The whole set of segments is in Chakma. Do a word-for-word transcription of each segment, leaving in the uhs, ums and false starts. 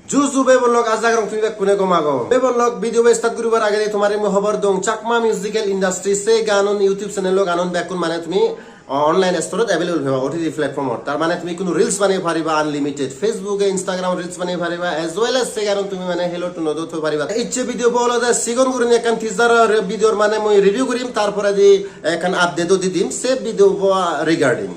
Ju ju bebon lok, aja gorong tumi bekkune gom ago. Bebon lok, video bo start guribar agedi tomare mui hobor dong, Chakma musical industry se ganun, YouTube channel o ganun bekkun mane tumi, o, online store ot available peba, O T T platform ot. Tar mane tumi kunu reels banei pariba unlimited, Facebook e, Instagram reels banei pariba, as well as se ganun tumi mane hello tune o do thoi pariba. Icche video bo olode sigon gurinei ekkan teaser video mane mui review gurim, tar poredi ekkan update o di dim se video bo regarding.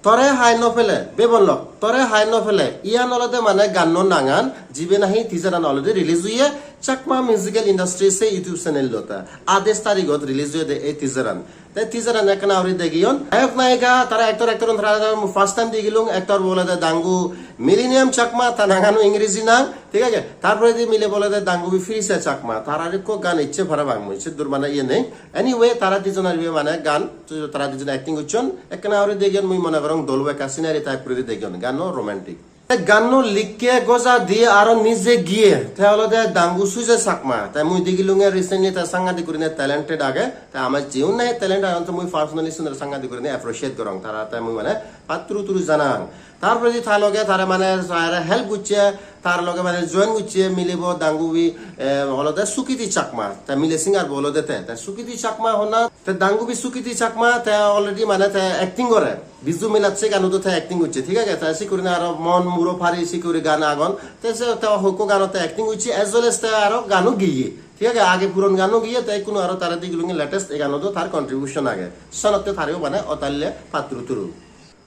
Tore hai no pele, bebon lok, tore hai no pele, iyan olode mane ganno nangan, jibe nahi teaser an already release oye, Chakma musical industry se YouTube channel ot. Adais tarigot release oyede ei teaser an. Te teaser an ekkana guri degiyon. Nayok nayika, tara actor, actor un tara mui first time degilung, actor bo olode Dangu Millennium Chakma, ta nangano Ingreji nang, thik age? Tar poredi mile bo olode Dangubi Phrisa Chakma, tarar ekko gan icche parapang mui, siddur mane iye nei. Anyway, tara dijonor ibe mane gan, tara dijon acting gocchon, ekkana guri degiyon, mui mone gorong dol obo, ekka scenery type guri degiyon, ganno romantic. Te ganno likke goja diye aro nije giye, te olode Dangu Suje Chakma. Te mui degilunge recently, te sangadik gurine talented age. Te ama jiun nahi talent agon, te mui personally sunore sangadik gurine appreciate gorong tara, te mui mane patturu turu janang. Tar poredi ta loge tare mane tare help gocche, tar loge mane join gocche milebo Dangubi, eh, olode Sukiti Chakma. Te mile singer bo olode te. Te Sukiti Chakma honna, te Dangubi Sukiti Chakma te already mane te acting gore. Biju Melat se ganot te acting gocche, thik age? Te sikurine aro Mon Muro Pari sikuri gan agon. Te se te hokko ganot te acting gocche, as well as te aro gano giye. Thik age? Age puron gano giye, te ikkunu aro tare degilunge latest e ganot tar contribution age. Senotte tareyo mane otalle patturu turu.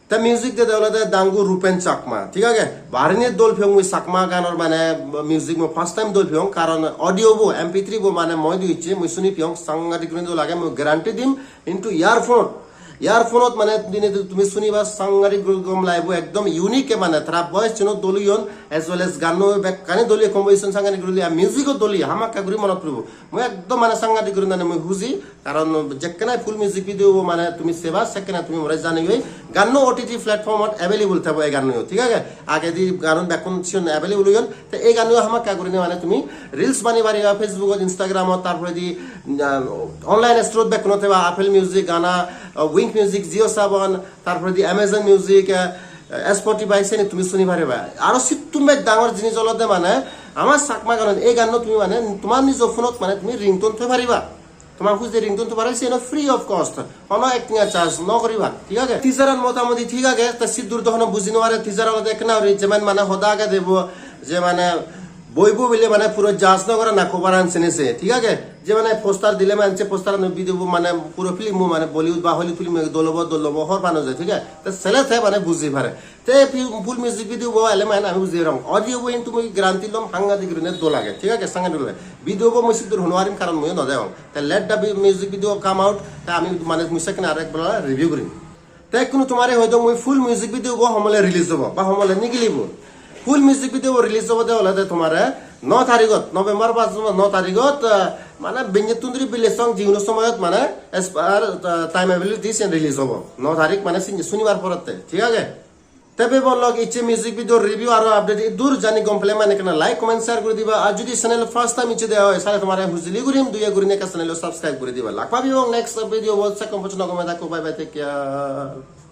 Te music dede olode Dangu Rupen Chakma, thik age? Barini dol peyong mui Chakma ganor mane music mui first time dol peyong, karon audio bo, M P three bo mane moi di icche, mui suni peyong, sangadik guri dol age, mui guarantee dim, into earphone, earphone ot mane dine tumi suniba sangadik guri gom lagibo, ekdom unique mane tara voice cheno dol oyon, as well as ganno bekkani dol oye, composition sangadik guri, music o dol oye, hamakkai guri monot puribo. Mui ekdom mane sangadik guri mane mui huji, karon jekkene full music video bo mane tumi seba, sekkene tumi more janeyoi. Ganno O T T platform ot available thebo ei ganno, thik age? Agedi ganun bekkun siun available oyon. Te ei ganno hamakkai gurine mane tumi reels banei pariba Facebook ot, Instagram ot, tar poredi, ah, online store bekkun ot theba, Apple Music, Gaana, ah, Wynk Music, JioSaavn, tar poredi Amazon Music, ah, Spotify, seni tumi suni pariba. Aro sittun bej dangor jinis olode mane ama Chakma ganun ei ganno tumi mane tomar nijo phone ot mane tumi ringtone thoi pariba. Tomar huji ringtone tomare siyen free of cost, hono acting-or charge no guribar, thik age? Teaser-an motamoti thik age, te siddur do hono buji no pare, teaser olode ekkena guri jeman mane hoda age debo, je mane boibo bile mane puro judge no gore na cover-an sene se, thik age? Je mane poster dile mane se poster-ano video bo mane puro film-o mane Bollywood ba Hollywood film dol obo, dol obo hobor pa no jai, thik age? Te sele te mane buji pare. Te pi-, full music video bo ele mane ami buji parong. Audio bo hintu mui guarantee lom, hangadi gurine dol age, thik age? Sange dol age. Video bo mui siddur hono arim karon mui no degong. Te let the vi-, music video come out, te ami mane mui sekkene aro ekbar review gurim. Te ekkunu tomare hoi dong mui full music video bo homole release obo ba homole nigilibo. Full music video bo release obo de olode tomare no tarigot, November mas no tarigot, eh, mane benjettun duri bile song jiguno somoyot mane as per, eh, time availability sen release obo. No tarik mane sin-, sunibar porotte, thik age? Te bebon lok icche music video review aro update iddur jani gom pele mane ekkena like, comment, share guri diba. Ar judi channel first time icche de oi, sale tomare hujuli gurim, duye gurine ekka channel subscribe guri diba. Lak pebong next video bot, sekkon pojjonto gome thakko, bye bye, take care.